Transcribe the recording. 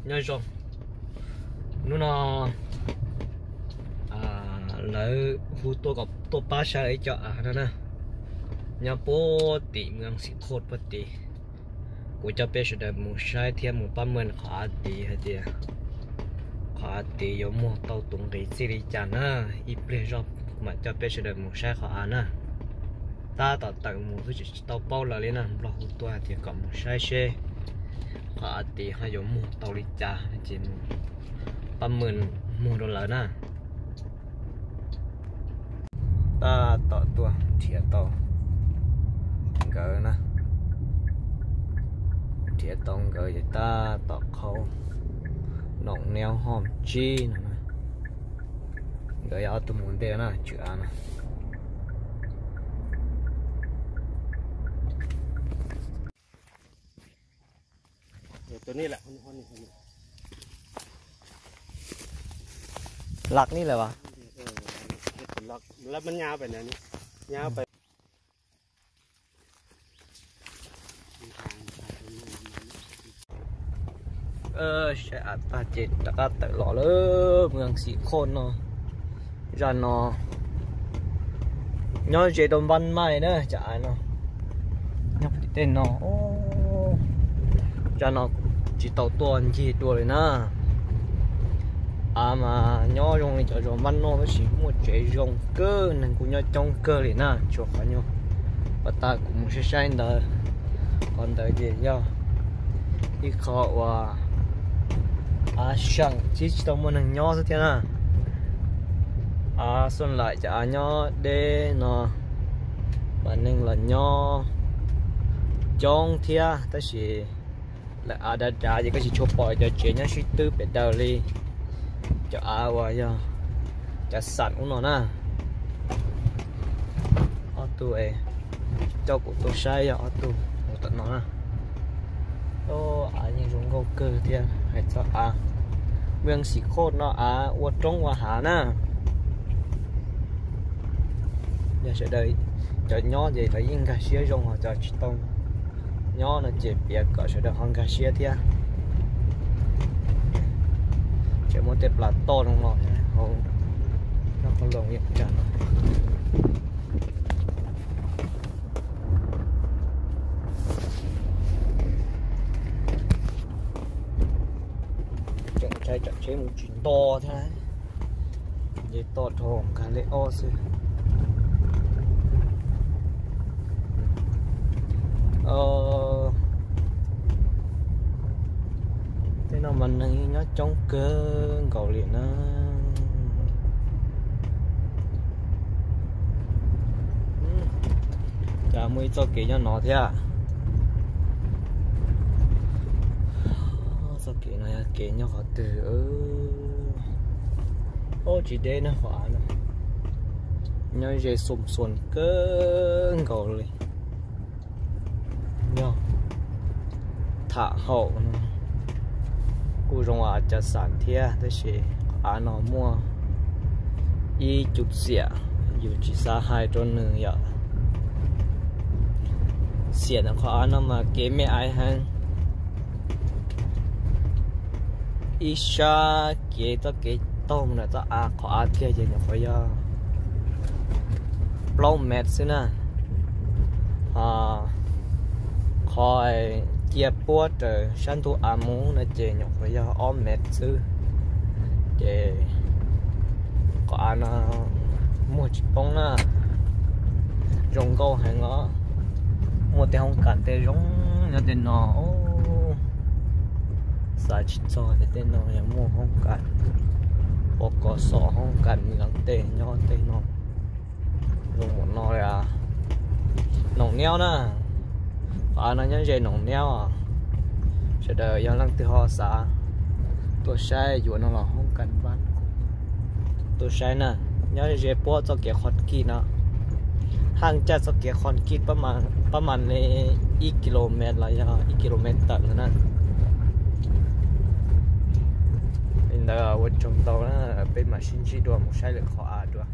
Nyob zoo, hnub no lawv hu tuaj kom tuaj pab saib lawv ib co av no na, nyob puag tim Mw Xim Khoj puag tid. Kuv coj peb sawv daws mus saib thiab mus pab meej qhov av tid hais tias qhov av tid yuav muag tau tus nqi txij li cas na. Ib pliag zog mam coj peb sawv daws mus saib qhov av na. Tab tom tawm mus xwb tsis tau paub lawv li na, Nplog hu tuaj hais tias kom mus saib seb qhov av tid ho yuav muag tau li cas ces mus pab meej muag rau lawv na. Tab tom tuaj nrhiav tau nkawd na, nrhiav tau nkawd ces tab tom qhaub noom niab hom tsib no. Nkawd yog ob tug mus ntej na, tswm av no. Lak ni lawm as. Saib av tag ces rov qab tawm los lawm Mw Xim Khoj no. Zaj no nyob ze rau Npab Maij na, cov av no nyob puag tim tej no. Zaj no tsis tau tuaj ncig dua li na. Av mas nyob zoo li cov zos Npab Noj tab sis muaj tsev zoo kawg, neeg kuj nyob coob kawg li na, tshuav qhov nyuag pas tas kuv mus saib saib ntawd. Qhov ntawd ces yog ib qho uas av seem tsis tsis tau muaj neeg nyob xwb thiab na. Av xoj laim cov av nyob deb no mas neeg los nyob coob thiab tab sis lawv av dav dav ces koj tsis tshua pom cov tsev nyob sib twb pem daws li cov av uas yog cov xam ub no na. Ob tug coj kuv tuaj saib yog ob tug mus tom no na. Av yeej zoo nkauj kawg thiab, hais txog av Mw Xim Khoj no av ua roob ua hav na. Yog sawv daws cov nyob ces lawv yeej nkag siab zoo, ho cov tsis tau nyob no ces piav kom sawv daws ho nkag siab thiab. Tseem muaj tej plas toj zoo no thiab hauv noj qhov loos yeej tsam no. Tseem ntshai tsam tsheb mus tsis nto thiab, nce toj dhau nkag lej ob xwb. Tej no mas neeg nyob coob kawg nkaus li na. Cas muaj ib txoj kev nyob no thiab. Txoj kev no yog kev nyob qhov twg? Ob, tsis deb na, qhov av no nyob ze xum xuas kawg nkaus li. Yog tham haum no kuj zoo as cov xam thiab, tab sis qhov av no muaj ib cub xiam, yus tsis xav hais rau nws yom. Xiam ntawm qhov av no mas kev me aiv heev. Ib sab kev txoj kev taug mus ntawm txoj av, qhov av tiag ces nyuam qhuav yog plaub mev xwb na. Qhov cia puab raws sab ntug av mus no ces nyuam qhuav yog ob mev xwb. Ces qhov av no muag tsis poob na, zoo nkauj heev os. Muaj tej hoob kas tej zoo nyob tej no. Xav tsis txog tias tej no yog muaj hoob kas, ua kos xov hoob kas mus tej nyob tej no. Zoo npaum no li. Noom Niab na, qhov av no nyob ze Noom Niab os. Sawv daws yog leej twg ho xav tuaj saib yuav no los hoob kas vaj tuaj saib na. Nyob ze puab txoj kev qhov kij no, haj caj txoj kev qhov kij pab mas li ib kis lus mev los yog ib kis lus mev tawm ntawd na. Li ntawd ua tsaug ntau na, peb mam sib ntsib dua mus saib lwm qhov av dua.